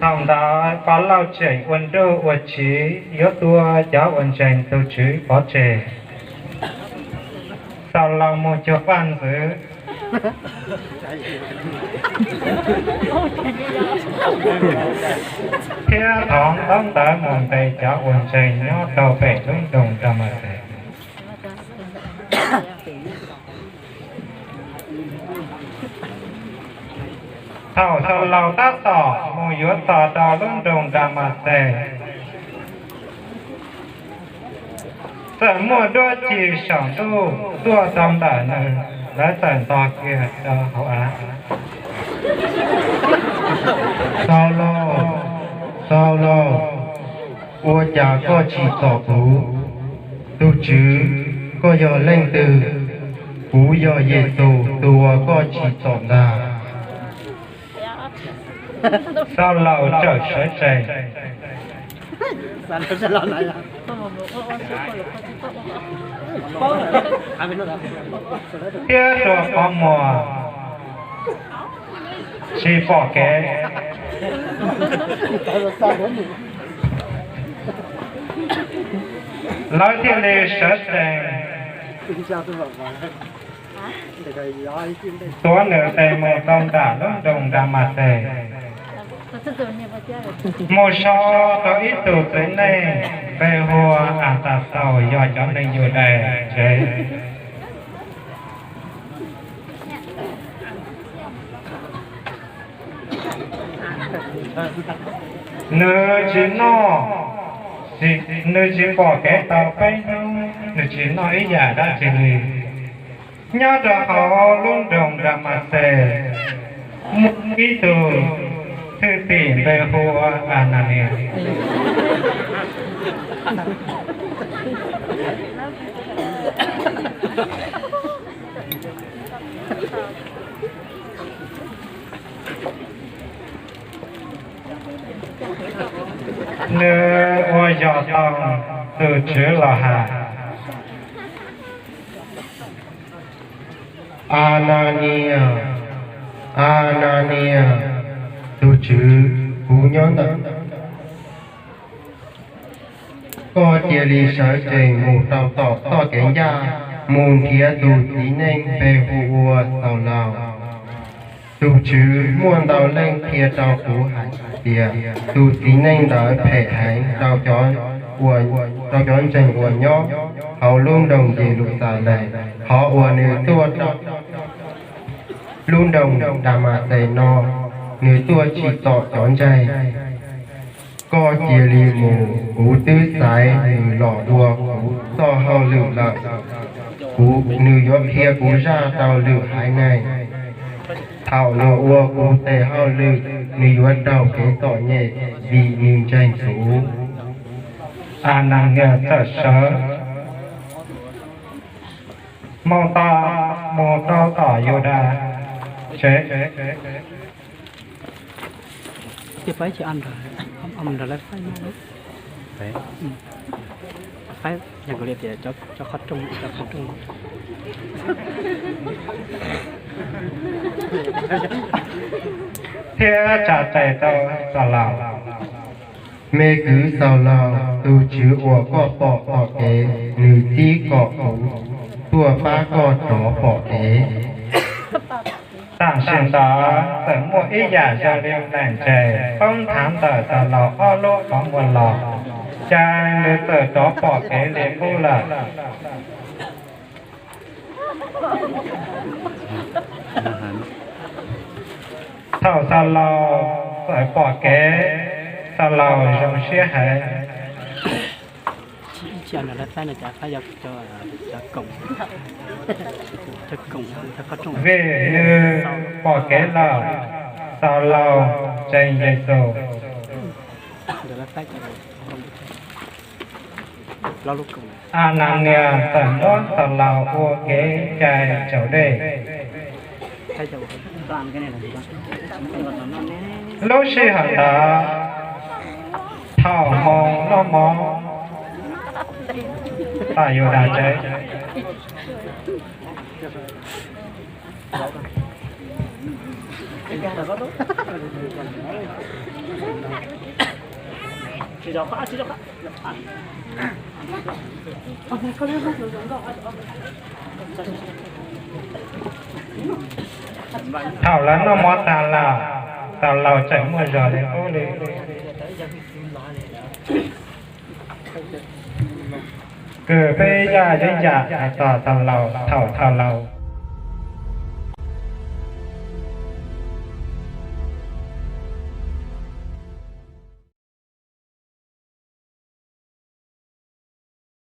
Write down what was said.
Thaum ntawd Pov Lauj tseem ua nruj ua tsiv yuav tua cov uas ntseeg tus Tswv pov tseg. Xaus Laus mus cuag vaj ntxwv thiab thov ntaub ntawv mus ntes cov uas ntseeg nyob rau pem lub nroog Nramaxes. Thaum Xaus Laus tab tom mus yuav txog rau lub nroog Nramaxes, txawm muaj duab ci saum ntuj tuaj rau ntawm nws, lawv txawm nto kiag rau hauv av: Xaus Laus, Xaus Laus, ua cas koj tsim txom kuv? Tus Tswv, koj yog leej twg? Kuv yog Yexus tus uas koj tsim txom ntag. Xaus Laus txawm sawv tsees thiab rua qhov muag tsis pom kev. Lawv thiaj li sawv tsees tuav nws tes mus rau nram lub nroog Nramaxes, mus so rau ib tug txiv neej npe hu ua Antaxaus, yog cov neeg Yudais tsev. Nws tsis noj, nws tsis pom kev tau peb hnub, nws tsis noj ib yam dab tsi li. Nyob rau hauv lub nroog Nramaxes muaj ib tug thwj tim npe hu ua Ananias. Nws ua zog toog, tus Tswv los hais: Ananias, Ananias. Tus Tswv, kuv nyob ntawm. Koj cia li sawv tsees mus rau tom txoj kev ncaj, mus nrhiav tus txiv neej npe hu ua Xaus Laus. Tus Tswv, muaj ntau leej qhia rau kuv hais tias tus txiv neej ntawd phem heev rau cov, rau cov ntseeg uas nyob hauv lub nroog Yeluxalees. Qhov uas nws tuaj rau lub nroog Nramaxes no, nws tuaj tsim txom cov ntseeg. Koj cia li mus, kuv twb xaiv nws los ua kuv txoj hauj lwm lawm. Kuv, nws yuav qhia kuv zaj rau lwm haiv neeg. Thaum nws ua kuv tes hauj lwm, nws yuav raug kev txom nyem vim nws ntseeg kuv. Ananias txawm sawv mus tom, mus rau tom Yudas tsev. Thiab tsa tes rau Xaus Laus. Me kwv Xaus Laus, tus Tswv uas koj pom tom kev, nws txib kom kuv tuaj pab koj rov pom kev. Tam sim ntawd txawm muaj ib yam zoo li neeg ntse poob nthav ntawm Xaus Laus ob lub qhov muag los, ces nws txawm rov pom kev li qub lawm. Thaum Xaus Laus txawm pom kev, Xaus Laus zoo siab heev. Vim nws pom kev lawm, Xaus Laus ntseeg Yexus. Ananias txawm muab Xaus Laus ua kev cai raus dej. Lub sij hawm ntawd, thaum hmo noj mov, Paj yuav dag tseeb. Thaum lawv noj mov tas lawm, thaum laus tseem muaj zog li qub li. Kws peb yaj yeeb yam hais txog thaum laus, thaum thaum laus.